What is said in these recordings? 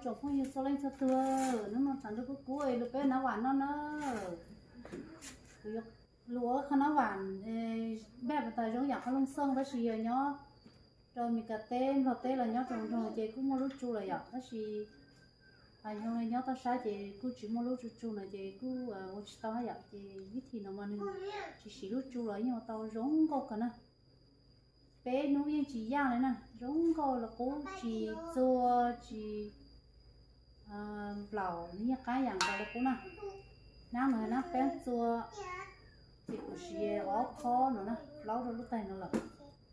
Tsoom phooj ywg txhua leej txhua tus, hnub no tshav ntuj kub kub es lug peb nab vam no na. Kuv yuav lug ua qhov nab vam, npaj pas tas zoo yam qhov looj xoo tab sis yog nyob rau Mes Kas teb Nplog teb los nyob rau nroog ces kuj muaj lub tsu lawm yom, tab sis yog nyob toj sab ces kuj tsis muaj lub tsu tsu no ces kuj ua tsis tau hab yom, ces vib thim no mas nws tsis siv lub tsu los yeej ua tau zoo nkauj kawg na. Peb hnub yeej tsis yaj li na, zoo nkauj los qub tsis txuag tsis nplaum, nws yeej qab yam nkaus li qub na. Nab no nab peeb txua, ces kuv siv ob khob no na, laub rau lub taig no lawm.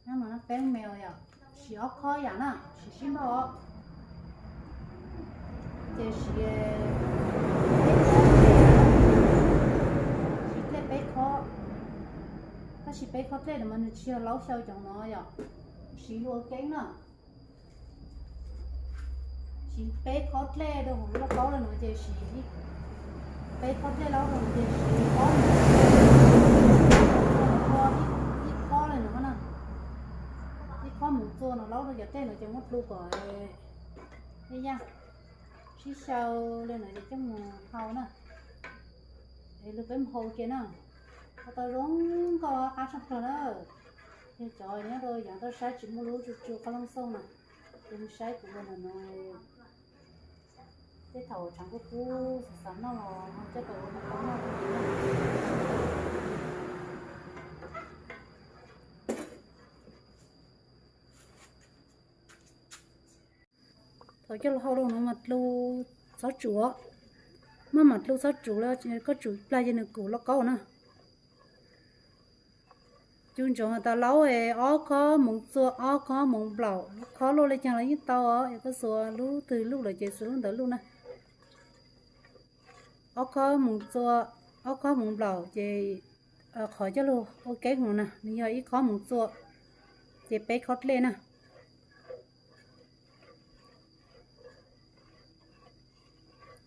Nab no nab peeb me yom, siv ob khob yam na, siv sib nrog os. Ces siv, siv dlej peb khob, tab sis peb khob dlej no mas nws tsis yog laub xyaw cov no yom, siv luag keeb na. Siv peb khob dlej rau hauv lub lauj kaub le no ces siv, peb khob dlej laub rau ces siv ob, ib khob le no na, ib khob mus txua no laub rau cov dlej no ces muab dlu kom yaj, sib xyaw le no ces coj mus hau na. Es lug peb mus hau ua ke na, ua tau zoo nkauj qab tshaj plaws na. Yog cov nyob rau yav toj sab tsis muaj lub tsu tsu qhov looj xoo na, ces mus saib kuv ua ntawm no, tej thaum tshav kub kub xav xav noj los ho coj pais ua qhov noj. Thaum coj los hau rau no mas dlu txhob tsum, maj mam dlu txhob tsum, koj tsum plag ces nws kum lauj kaub na. Cus ntsoov has tas laub es ob khob moov txua ob khob moov nplaum, khob luaj li caag los yeej tau os, yog koj xuas lub twg luj lawm ces xuas lub ntawd luj na. Ob khob moov txua, ob khob moov nplaum ces qhov coj lug ua keeb no na, nws yog ib khob moov txua ces peb khob dlej na.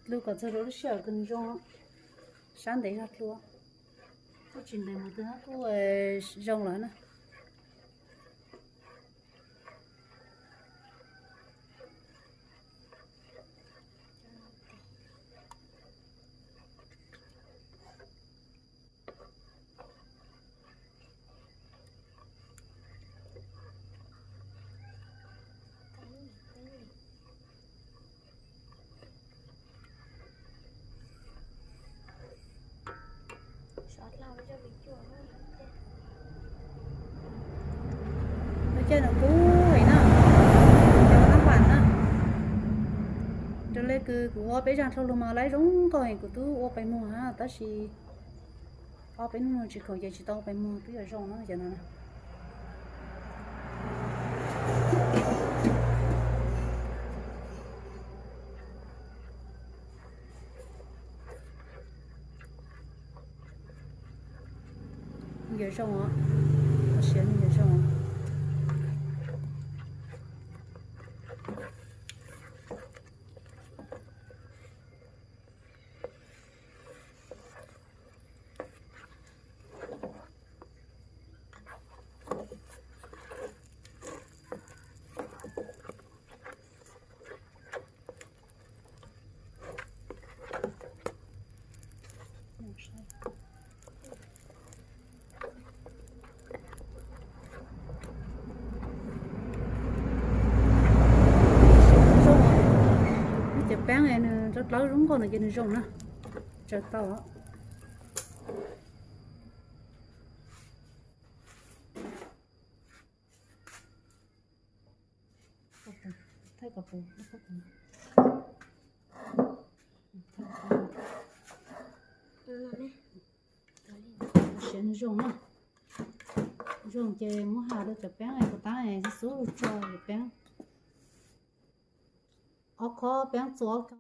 Dlu kom txog rau lub sij hawm kws zoo, sab ntev zog dlu, kuj tsis ntev mus twg kuj zoo lawm na. Lub caij no kub heev na, cov nab vam na. Raws li kws kuv ua peb zag dlhau lug mas laib zoo nkauj heev, kuv twb ua pais muag hab tab sis ob peb hnub no tsis khoom ces tsis tau ua pais muag, twb yuav zoo na cov no na. Nws yuav zoo os, siav nws yuav zoo os. Cov peeb nws dlawb dlawb zoo nkauj no ces nws zoo na, tsaws tau. Thaij kom puv, siav nws zoo na. Zoo ces muab has rau cov peeb es puas tab es xub xub tso cov peeb. Ob khob peeb txua ob khob.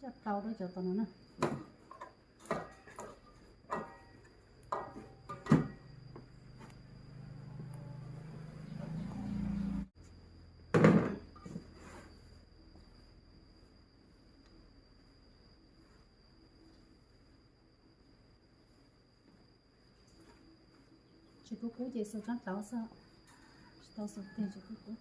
Coj tau rau cov tom no na. Tsis kub kub ces xuas tsab tlauv xwb, tsis tau xuas teg, tsis kub kub.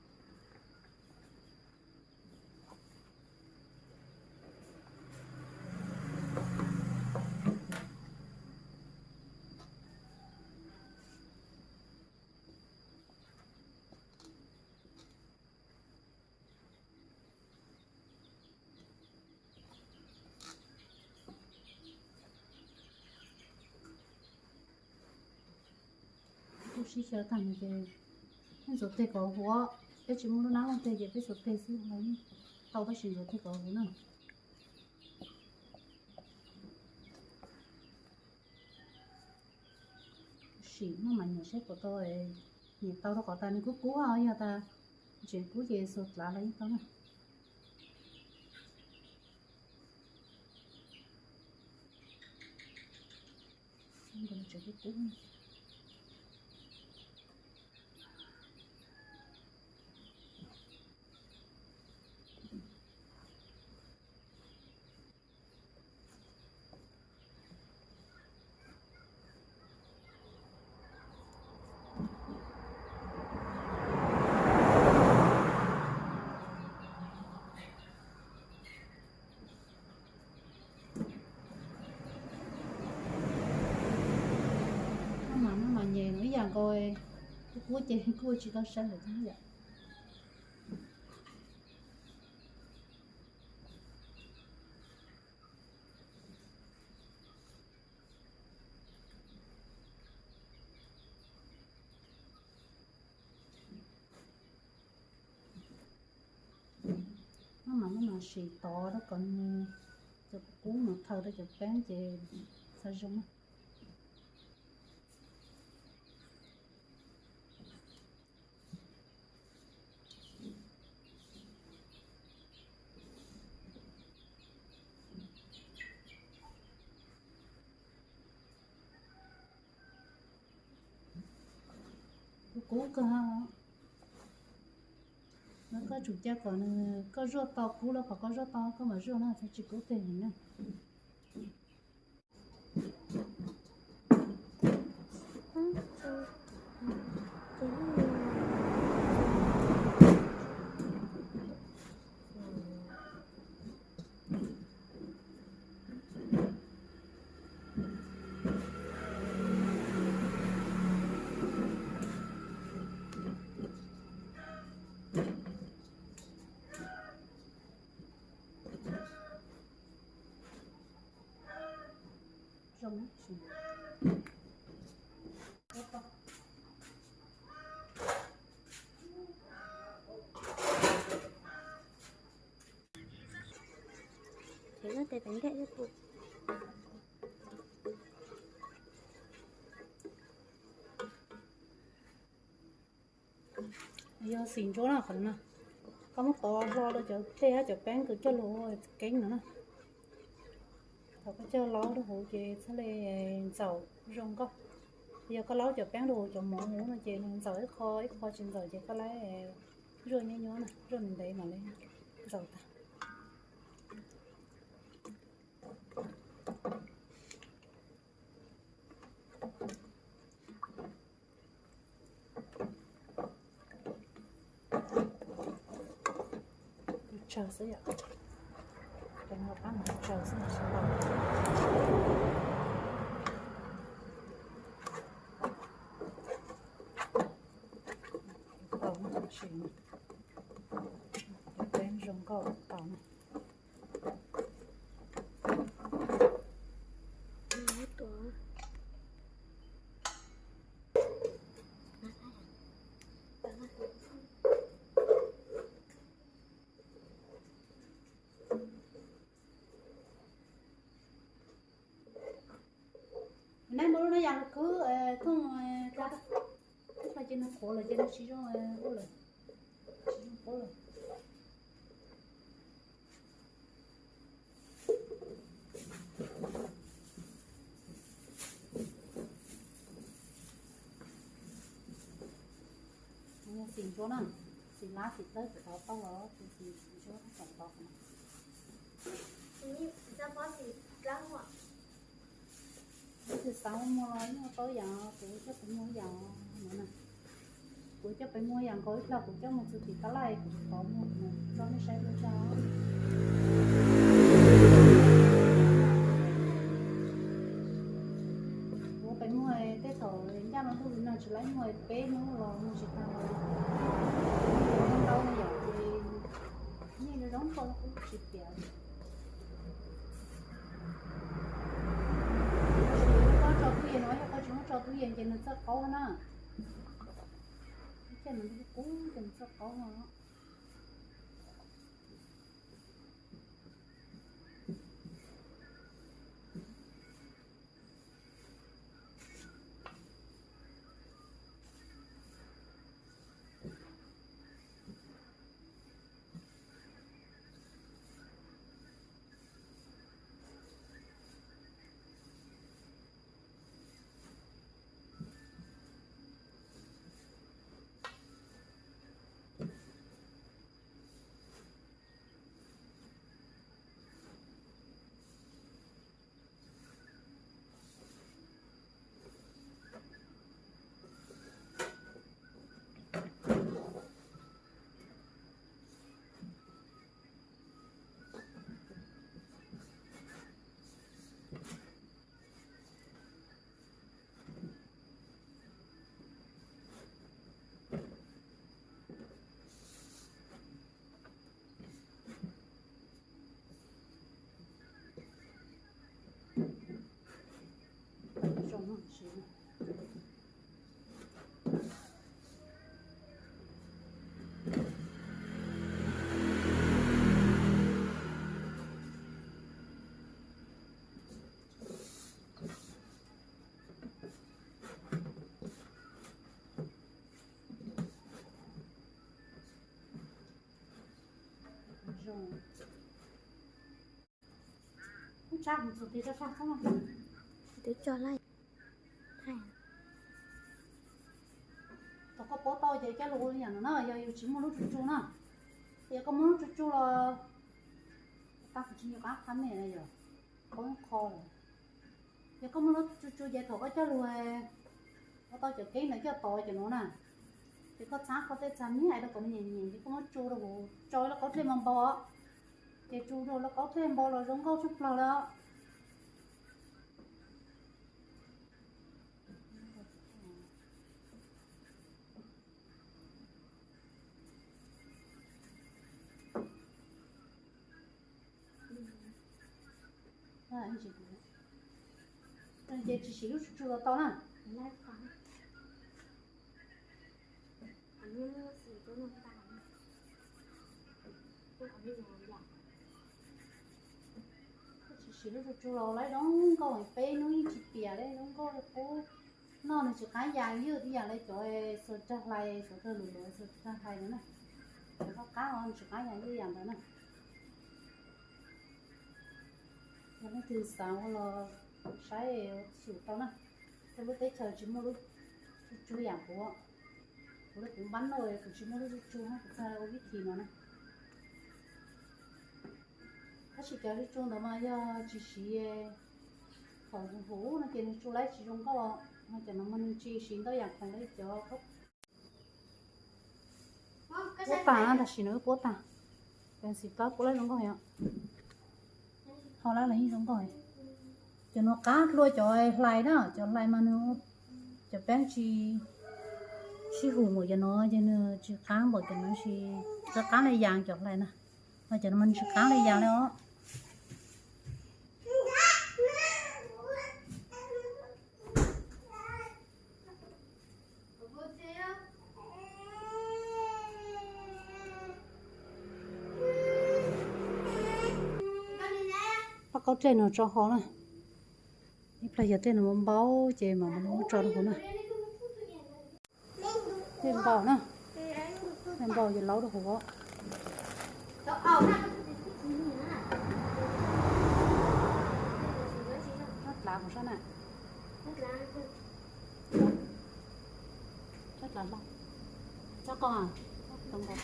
Kuv sib xyaw tag no ces peb ntxuav teg kom huv, peb tsis muaj lub nab looj teg ces peb xuas teg xwb los yeej tau, tab sis ntxuav teg kom huv na. Sim maj mam nyem seb puas tau, nyem tau rau qhov tas nws kub kub, yog tas tseem kub ces xuas tlav los yeej tau na. Maj mam, maj mam nyem no ib yam nkaus, kub kub ces kuj tsis tau saib lawm thiab yom. Maj mam, maj mam sim tov rau kom nws, cov kub mus thaw rau cov peeb ces xav zoo. Kub kub kawg. Mas koj tsum cia kom nws, koj zuaj to kub lawm, qhov koj zuaj to koj mam zuaj na, txhob tsis kub teg heev na. Zoo. Ces no tes tev ntiaj teb pum. Yog xim ntsuab na, qhov no na, koj muab tov hlo rau cov dej thiab cov peeb kws coj lug keeb no na. Thaum koj coj laub rau huv ces txhaj le ntxaum zoo nkauj. Yog koj laub cov peeb rau huv cov mov huv no ces nws ntxaum ib qho ib qho tsis ntxaum ces koj laib zuaj nyuab nyuab na, zuaj ntev ntev mam li ntxaum tag. Tsawg xwb yom, peb no pab mus tsawg xwb tsis tau. Tau no, sim no, cov peeb zoo nkauj tau no. Neb muab lub no yas lug khwb thooj dab, ib pliag ces nws qhuav lawm ces nws tsis zoo ua lawm, tsis zoo qhuav lawm. Xim ntsuab na, xim lab xim dawb txawm tau tau los ces xim ntsuab txawm tau. Xav ua muag los yeej ua tau yam, kuv coj pem muag yam no na. Kuv coj pem muag yam nkaus ib pliag kuv coj mus txog tim tab laj kuv tsis tau muag no, tso nej saib dua tso. Kuv pem muag tej thaum ncaj no ntuj no tsis laib muag peb hnub los muag tsis tag los. Kuv ntau no yom ces nej zoo nkauj kuv tsis piav. Koj tso tub yees no, yog koj tsis muab tso tub yees ces nws txawj qaub na. Ib chaj nws kub ces nws txawj qaub no. Twb cog laj. Thaum koj paub tau ces coj los ua li yam no na, yog yus tsis muaj lub tsu tsu na. Yog koj muaj lub tsu tsu los tau, kuv tsis nco qab qha mem na yom, qhov qho lawm. Yog koj muaj lub tsu tsu ces thaum koj coj lug ua tau cov keeb ntawd coj tod cov nuav na, ces koj txhab koj tej txag miab rau kom nws nyeem nyeem ces koj muab tsu rau huv, tso lub kauv dlej npau npau, ces tsu rau lub kauv dlej npau los zoo nkauj tshaj plaws lawm. Ces tsis siv lub tsu tsu los tau na. Tsis siv lub tsu tsu los lawv zoo nkauj, peb hnub yeej tsis piam li, zoo nkauj li qub. Noj nws tsis qab yas ywj ib yam li cov xuas rag hlais, xuas rag lwm lwm, xuas rag hlais ntawd na. Cov qab qab os, nws tsis qab yas ywj yam ntawd na. Yog leej twg xav ua los saib xyum tau na. Tej lub teb chaws tsis muaj lub tsu tsu yam kuv, kuv lub kuv npab noj kuv tsis muaj lub tsu tsu na, kuv txhaj ua vib thim no na. Tab sis cov tsu tsu ntawd mas yog tsis siv thaum huv no ces nws tsu laib tsis zoo nkauj, ho cov no mas nws tsis siv ntau yam khoom li cov puab tag na, tam sim no wb puab tag, cov ntxim plab puab laib zoo nkauj yom. Ho lawv los yeej zoo nkauj. Cov nuav qab dlua cov hlais na, cov hlais mas nws, cov peeb tsis sib hum npaum cov nuav ces nws tsis qab npaum cov nuav, tsis qab li yas cov hlais na. Ho cov nuav mas nws tsis qab li yas li os. Pab kaub dlej no tso hov na. Ib plag yog dlej no npau ces mam muab tso rau hauv na. Dlej npau na, dlej npau ces laub rau hauv. Tsob dlav kuv sab na. Tsob dlav hlau. Tsob qos, tsob npau.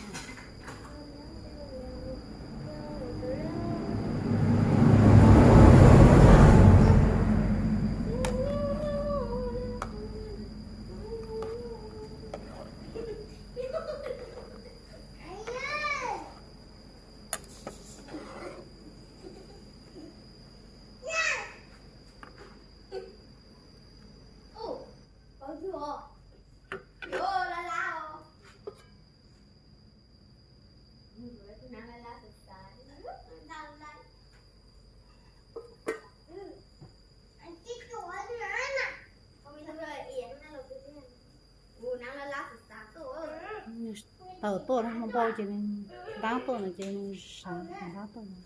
Lawm tuaj no, hmo npau ces nws ntab tuaj no ces nws sawv ntab tuaj no.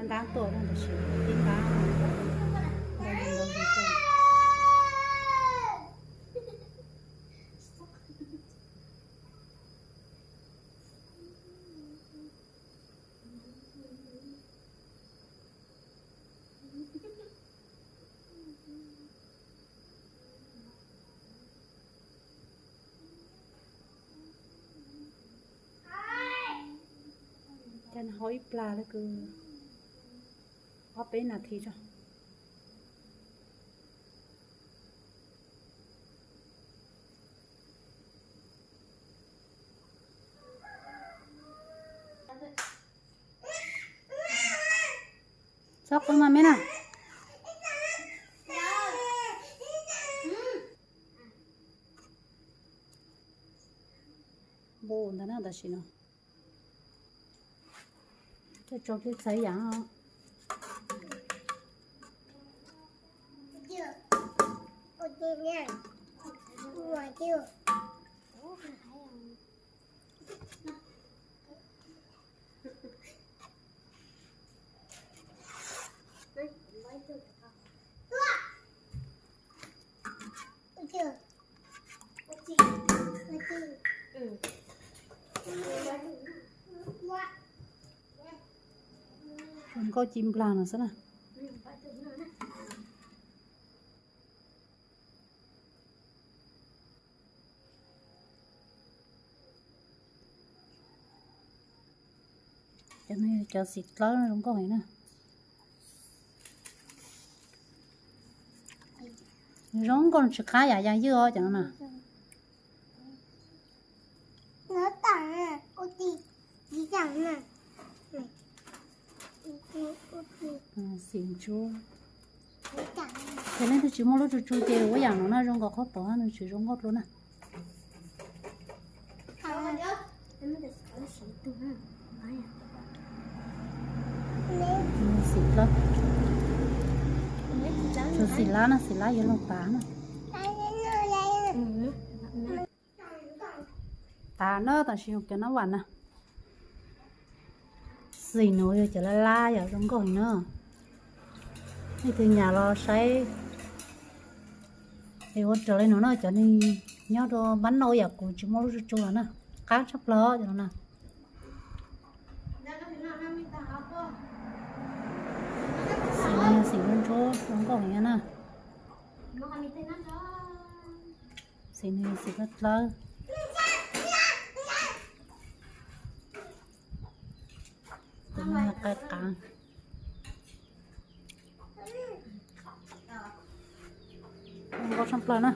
Ntab tuaj no tab sis tib ntab. Ces nws hau ib plag li kwv ob peb nas this tso. Txhob qw mas me na. Npau ntawd na tam sim no. Coj tso kiag txhais yam. Zoo nkauj ci nplag no xwb na. Cov no yog cov xim dlawb zoo nkauj heev na. Zoo nkauj tsis qab yam yas ywj os cov no na. Xim ntsuab. Ces leej twg tsis muaj lub tsu tsu ces ua yam no na zoo nkauj qhov tod nws tsis zoo nkauj dua na. Xim dlawb. Tsuas xim lab na, xim lab yuav luag tav na. Tav na, tam sim yog cov nab vam na. Xim no yog cov lab lab yom, zoo nkauj heev na. Nej tus nyam los saib es ua raws li no na, cov neeg nyob rau npab noj yam kuv tsis muaj lub tsu tsu los na, qab tshaj plaws cov no na. Xim no yog xim ntsuab zoo nkauj heev na. Xim no yog xim dlawb dlawb. Tus no yog qai qav. Zoo nkauj tshaj plaws na.